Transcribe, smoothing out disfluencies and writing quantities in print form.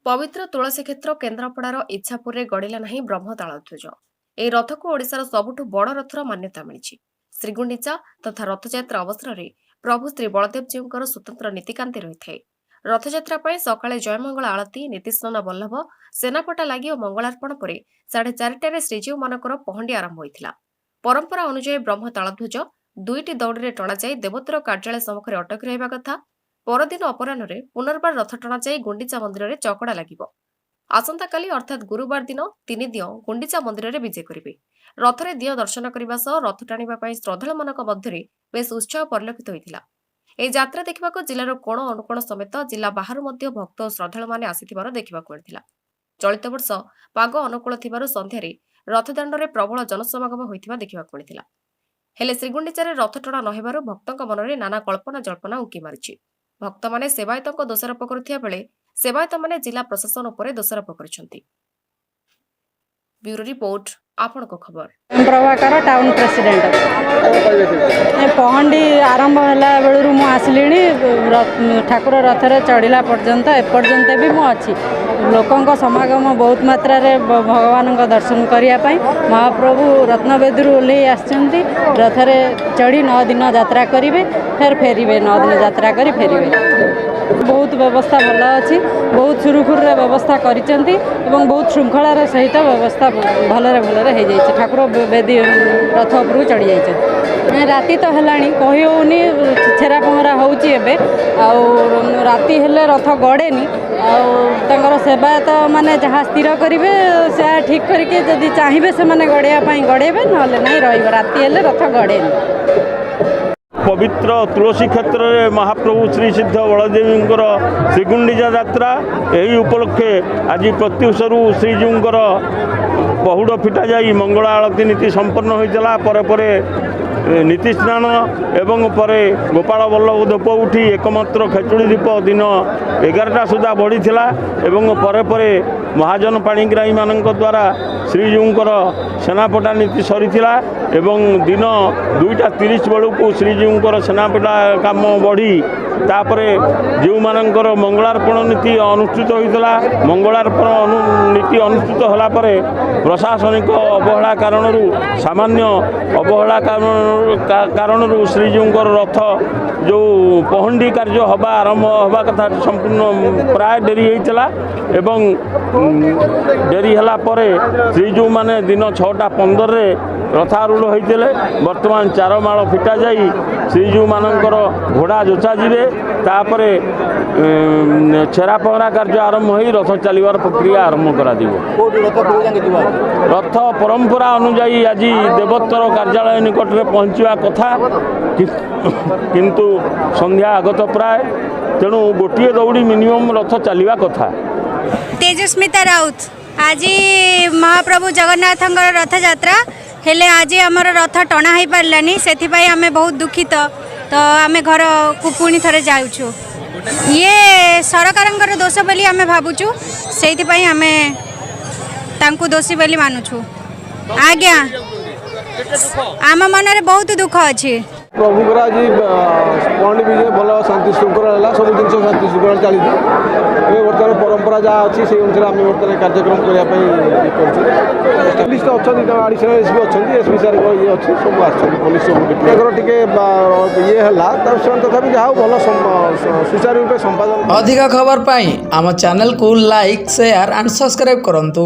ପବିତ୍ର ତୁଳସୀ କ୍ଷେତ୍ର କେନ୍ଦ୍ରାପଡ଼ାର ଇଚ୍ଛାପୁରରେ ଗଡ଼ିଲା ନାହିଁ ବ୍ରହ୍ମ ତାଳଧ୍ୱଜ। ଏହି ରଥକୁ ଓଡ଼ିଶାର ସବୁଠୁ ବଡ଼ ରଥର ମାନ୍ୟତା ମିଳିଛି। ଶ୍ରୀଗୁଣ୍ଡିଚା ତଥା ରଥଯାତ୍ରା ଅବସରରେ ପ୍ରଭୁ ଶ୍ରୀ ବଳଦେବଜୀଉଙ୍କର ସ୍ୱତନ୍ତ୍ର ନୀତିକାନ୍ତି ରହିଥାଏ। ରଥଯାତ୍ରା ପାଇଁ ସକାଳେ ଜୟମଙ୍ଗଳ ଆଳତୀ, ନୀତିସ୍ନାନ ବଲ୍ଲଭ, ସେନାପଟା ଲାଗି ଓ ମଙ୍ଗଳାର୍ପଣ ପରେ 4:30ରେ ଶ୍ରୀଜୀଉମାନଙ୍କର ପହଣ୍ଡି ଆରମ୍ଭ ହୋଇଥିଲା। ପରମ୍ପରା ଅନୁଯାୟୀ ବ୍ରହ୍ମ ତାଳଧ୍ୱଜ ଦୁଇଟି ଦଉଡ଼ିରେ ଟଣାଯାଇ ଦେବୋତ୍ତର କାର୍ଯ୍ୟାଳୟ ସମ୍ମୁଖରେ ଅଟକି ରହିବା କଥା। ପରଦିନ ଅପରାହ୍ନରେ ପୁନର୍ବାର ରଥ ଟଣାଯାଇ ଗୁଣ୍ଡିଚା ମନ୍ଦିରରେ ଚକଡ଼ା ଲାଗିବ। ଆସନ୍ତାକାଲି ଅର୍ଥାତ୍ ଗୁରୁବାର ଦିନ ତିନି ଦିଅଁ ଗୁଣ୍ଡିଚା ମନ୍ଦିରରେ ବିଜେ କରିବେ। ରଥରେ ଦିଅଁ ଦର୍ଶନ କରିବା ସହ ରଥ ଟାଣିବା ପାଇଁ ଶ୍ରଦ୍ଧାଳୁମାନଙ୍କ ମଧ୍ୟରେ ବେଶ୍ ଉତ୍ସାହ ପରିଲକ୍ଷିତ ହୋଇଥିଲା। ଏହି ଯାତ୍ରା ଦେଖିବାକୁ ଜିଲ୍ଲାର କୋଣ ଅନୁକୋଣ ସମେତ ଜିଲ୍ଲା ବାହାରୁ ମଧ୍ୟ ଭକ୍ତ ଓ ଶ୍ରଦ୍ଧାଳୁମାନେ ଆସିଥିବାର ଦେଖିବାକୁ ମିଳିଥିଲା। ଚଳିତ ବର୍ଷ ପାଗ ଅନୁକୂଳ ଥିବାରୁ ସନ୍ଧ୍ୟାରେ ରଥଦାଣ୍ଡରେ ପ୍ରବଳ ଜନସମାଗମ ହୋଇଥିବା ଦେଖିବାକୁ ମିଳିଥିଲା। ହେଲେ ଶ୍ରୀଗୁଣ୍ଡିଚାରେ ରଥ ଟଣା ନ ହେବାରୁ ଭକ୍ତଙ୍କ ମନରେ ନାନା କଳ୍ପନା ଜଳ୍ପନା ଉଙ୍କି ମାରିଛି। ଭକ୍ତମାନେ ସେବାୟତଙ୍କ ଦୋଷାରୋପ କରୁଥିବା ବେଳେ ସେବାୟତମାନେ ଜିଲ୍ଲା ପ୍ରଶାସନ ଉପରେ ଦୋଷାରୋପ କରିଛନ୍ତି। ବ୍ୟୁରୋ ରିପୋର୍ଟ, ଆପଣଙ୍କ ଖବର। Prabhakar, town president. ଏ ପହଣ୍ଡି ଆରମ୍ଭ ହେଲା ବେଳରୁ ମୁଁ ଆସିଲିଣି। ଠାକୁର ରଥରେ ଚଢ଼ିଲା ପର୍ଯ୍ୟନ୍ତ, ଏପର୍ଯ୍ୟନ୍ତ ବି ମୁଁ ଅଛି। ଲୋକଙ୍କ ସମାଗମ ବହୁତ ମାତ୍ରାରେ ଭଗବାନଙ୍କ ଦର୍ଶନ କରିବା ପାଇଁ। ମହାପ୍ରଭୁ ରତ୍ନବେଦୀରୁ ଓହ୍ଲେଇ ଆସିଛନ୍ତି। ରଥରେ ଚଢ଼ି 9 ଦିନ ଯାତ୍ରା କରିବେ, ଫେର ଫେରିବେ। 9 ଦିନ ଯାତ୍ରା କରି ଫେରିବେ। ବହୁତ ବ୍ୟବସ୍ଥା ଭଲ ଅଛି। ବହୁତ ସୁରୁଖୁରୁରେ ବ୍ୟବସ୍ଥା କରିଛନ୍ତି ଏବଂ ବହୁତ ଶୃଙ୍ଖଳାର ସହିତ ବ୍ୟବସ୍ଥା ଭଲରେ ଭଲରେ ହେଇଯାଇଛି। ଠାକୁର ବେଦୀ ରଥ ଉପରକୁ ଚଢ଼ି ଯାଇଛନ୍ତି। ରାତି ତ ହେଲାଣି, କହି ହେଉନି। ଛେରା ପହଁରା ହେଉଛି ଏବେ। ଆଉ ରାତି ହେଲେ ରଥ ଗଡ଼େନି। ଆଉ ତାଙ୍କର ସେବାୟତ ମାନେ ଯାହା ସ୍ଥିର କରିବେ, ସେୟା ଠିକ୍ କରିକି ଯଦି ଚାହିଁବେ ସେମାନେ ଗଡ଼େଇବା ପାଇଁ ଗଡ଼େଇବେ, ନହେଲେ ନାହିଁ, ରହିବ। ରାତି ହେଲେ ରଥ ଗଡ଼େନି। ପବିତ୍ର ତୁଳସୀ କ୍ଷେତ୍ରରେ ମହାପ୍ରଭୁ ଶ୍ରୀ ସିଦ୍ଧ ବଳଦେବଙ୍କର ଶ୍ରୀଗୁଣ୍ଡିଚା ଯାତ୍ରା, ଏହି ଉପଲକ୍ଷେ ଆଜି ପ୍ରତ୍ୟୁଷରୁ ଶ୍ରୀଜୀଉଙ୍କର ପହୁଡ଼ ଫିଟାଯାଇ ମଙ୍ଗଳ ଆଳତୀ ନୀତି ସମ୍ପନ୍ନ ହୋଇଥିଲା। ପରେ ପରେ ନୀତି ସ୍ନାନ ଏବଂ ପରେ ଗୋପାଳ ବଲ୍ଲଭ ଧୂପ ଉଠି ଏକମାତ୍ର ଖେଚୁଡ଼ି ଦୀପ ଦିନ 11ଟା ସୁଦ୍ଧା ବଢ଼ିଥିଲା ଏବଂ ପରେ ପରେ ମହାଜନ ପାଣିଗ୍ରାହୀମାନଙ୍କ ଦ୍ୱାରା ଶ୍ରୀଜୀଉଙ୍କର ସେନାପଟା ନୀତି ସରିଥିଲା ଏବଂ ଦିନ 2ଟା 30 ବେଳକୁ ଶ୍ରୀଜୀଉଙ୍କର ସେନାପଟା କାମ ବଢ଼ି ତାପରେ ଯେଉଁମାନଙ୍କର ମଙ୍ଗଳାର୍ପଣ ନୀତି ଅନୁଷ୍ଠିତ ହୋଇଥିଲା। ମଙ୍ଗଳାର୍ପଣ ନୀତି ଅନୁଷ୍ଠିତ ହେଲା ପରେ ପ୍ରଶାସନିକ ଅବହେଳା କାରଣରୁ, ସାମାନ୍ୟ ଅବହେଳା କାରଣରୁ ଶ୍ରୀଜୀଉଙ୍କର ରଥ ଯେଉଁ ପହଣ୍ଡି କାର୍ଯ୍ୟ ହେବା ଆରମ୍ଭ ହେବା କଥା, ସମ୍ପୂର୍ଣ୍ଣ ପ୍ରାୟ ଡେରି ହେଇଥିଲା ଏବଂ ଡେରି ହେଲା ପରେ ଶ୍ରୀଜୀଉମାନେ ଦିନ 6ଟା 15ରେ ରଥାରୂଢ଼ ହୋଇଥିଲେ। ବର୍ତ୍ତମାନ ଚାରମାଳ ଫିଟାଯାଇ ଶ୍ରୀଜୀଉମାନଙ୍କର ଘୋଡ଼ା ଯୋଚାଯିବେ। ତାପରେ ଛେରା ପହଁରା କାର୍ଯ୍ୟ ଆରମ୍ଭ ହୋଇ ରଥ ଚାଲିବାର ପ୍ରକ୍ରିୟା ଆରମ୍ଭ କରାଯିବ। ରଥ ପରମ୍ପରା ଅନୁଯାୟୀ ଆଜି ଦେବୋତ୍ତର କାର୍ଯ୍ୟାଳୟ ନିକଟରେ ପହଞ୍ଚିବା କଥା, କିନ୍ତୁ ସନ୍ଧ୍ୟା ଆଗତ ପ୍ରାୟ, ତେଣୁ ଗୋଟିଏ ଦଉଡ଼ି ମିନିମମ୍ ରଥ ଚାଲିବା କଥା। ତେଜସ୍ମିତା ରାଉତ। ଆଜି ମହାପ୍ରଭୁ ଜଗନ୍ନାଥଙ୍କର ରଥଯାତ୍ରା, ହେଲେ ଆଜି ଆମର ରଥ ଟଣା ହେଇପାରିଲାନି। ସେଥିପାଇଁ ଆମେ ବହୁତ ଦୁଃଖିତ। ତ ଆମେ ଘରକୁ ପୁଣି ଥରେ ଯାଉଛୁ। ଇଏ ସରକାରଙ୍କର ଦୋଷ ବୋଲି ଆମେ ଭାବୁଛୁ। ସେଇଥିପାଇଁ ଆମେ ତାଙ୍କୁ ଦୋଷୀ ବୋଲି ମାନୁଛୁ ଆଜ୍ଞା। ଆମ ମନରେ ବହୁତ ଦୁଃଖ ଅଛି। ପ୍ରଭୁଙ୍କର ଆଜି ପହଣ୍ଡି ବିଜେ ଭଲ ଶାନ୍ତି ଶୃଙ୍ଖଳା ହେଲା। ସବୁ ଜିନିଷ ଶାନ୍ତି ଶୃଙ୍ଖଳା ଚାଲିଛି। ଏବେ ବର୍ତ୍ତମାନ ପରମ୍ପରା ଯାହା ଅଛି, ସେଇ ଅନୁସାରେ ଆମେ ବର୍ତ୍ତମାନ କାର୍ଯ୍ୟକ୍ରମ କରିବା ପାଇଁ ଇଏ କରୁଛୁ। ପୋଲିସ ତ ଅଛନ୍ତି, ତାଙ୍କ ଆଡ଼ିସନାଲ ଏସ୍ ପି ଅଛନ୍ତି, ଏସ୍ ପି ସାର୍ଙ୍କ ଇଏ ଅଛି, ସବୁ ଆସିଛନ୍ତି ପୋଲିସ ସବୁ। ତାଙ୍କର ଟିକେ ଇଏ ହେଲା, ତା ସେମାନେ ତଥାପି ଯାହା ହଉ ଭଲ ସୁଚାରୁ ରୂପେ ସମ୍ପାଦନ। ଅଧିକ ଖବର ପାଇଁ ଆମ ଚ୍ୟାନେଲକୁ ଲାଇକ୍, ସେୟାର ଆଣ୍ଡ ସବସ୍କ୍ରାଇବ୍ କରନ୍ତୁ।